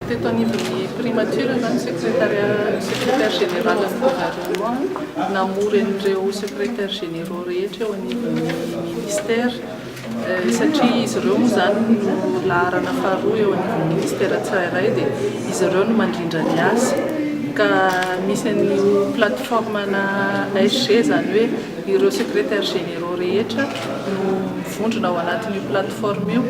Teto anivon'ny primature izany secrétariat, secrétaire général ny gouvernement namory an'ireo secrétaires généraux rehetra eo anivon'ny ministère satria izy ireo moa izany no laharana faharoa eo anivon'ny ministère tsirairay dia izy ireo no mandrindra ny asa ka misy an'io plateforme ana SG izany hoe ireo secrétaires généraux rehetra no mivondrona ao anatin'io plateforme io.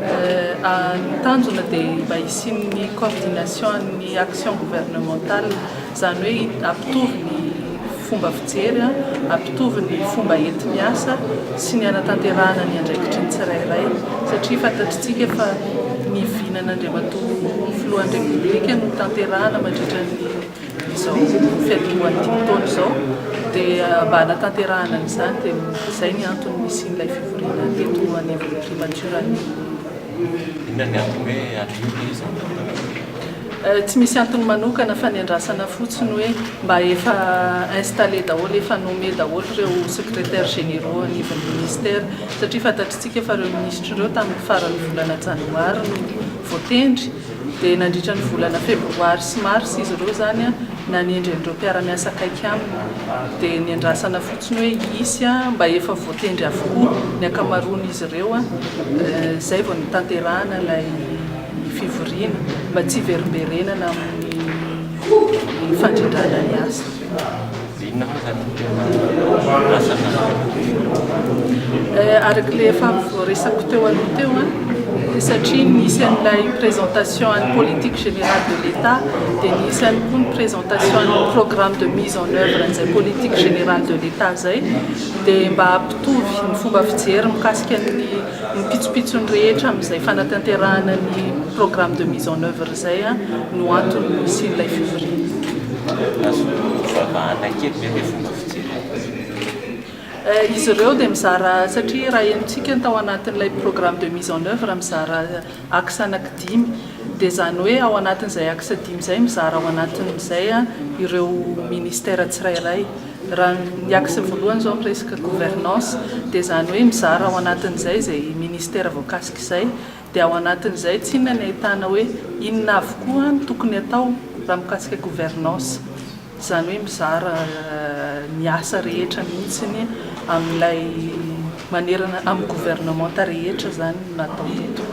Ny tanjona dia mba hisian'ny coordination an'ny action gouvernementale, izany hoe hampitovy ny fomba fijery, hampitovy ny fomba enti-miasa sy ny hanatanterahana ny andraikitry ny tsirairay satria fantatritsika fa ny vinan'Andriamatoa Filohan'ny Repoblika no tanterahana mandritra ny izao fiantombohan'ny taona izao dia mba hanatanterahana an'izany dia izay ny antony nisian'ilay fivoriana teto anivon'ny primature anio. Inona ny antony hoe anio ilay izy no natao? Tsy misy antony manokana fa niandrasana fotsiny hoe mba efa installé daholo, efa nommé daholo ireo secrétaires généraux anivon'ny ministère satria fantatritsika fa ireo minisitra ireo tamin'ny faran'ny volana janoary no voatendry Dia nandritra ny volana febroary sy marsa izy ireo izany nanendry an'ireo mpiara-miasa akaiky aminy. Dia niandrasana fotsiny hoe hisy mba efa voatendry avokoa ny ankamaroan'izy ireo izay vao notanterahana ilay fivoriana mba tsy hiverimberenana amin'ny fandrindrana ny asa. Dia inona moa izany no tena asa Araka ilay efa voaresako teo aloha teo, satria nisy an'ilay présentation an'ny politique générale de l'État, dia nisy ihany koa ny présentation an'ny programme de mise en œuvre an'izay politique générale de l'État izay, dia mba hampitovy ny fomba fijery mikasika ny ny pitsopitsony rehetra amin'izay fanatanterahana ny programme de mise en œuvre izay no antony nisian'ilay fivoriana. Azo vavahana kely ve ilay fomba fijery? Izy ireo dia mizara, satria raha henontsika ny tao anatin'ilay programme de mise en œuvre mizara axe anankidimy, dia izany hoe ao anatin'izay axe dimy izay mizara ao anatin'izay ireo ministère tsirairay. Raha ny axe voalohany izao miresaka gouvernance dia izany hoe mizara ao anatin'izay izay ministère voakasika izay dia ao anatin'izay tsinona ny ahitana hoe inona avokoa no tokony atao raha mikasika gouvernance. Izany hoe mizara ny asa rehetra mihitsy amin'ilay manerana amin'ny governemanta rehetra izany no natao teto.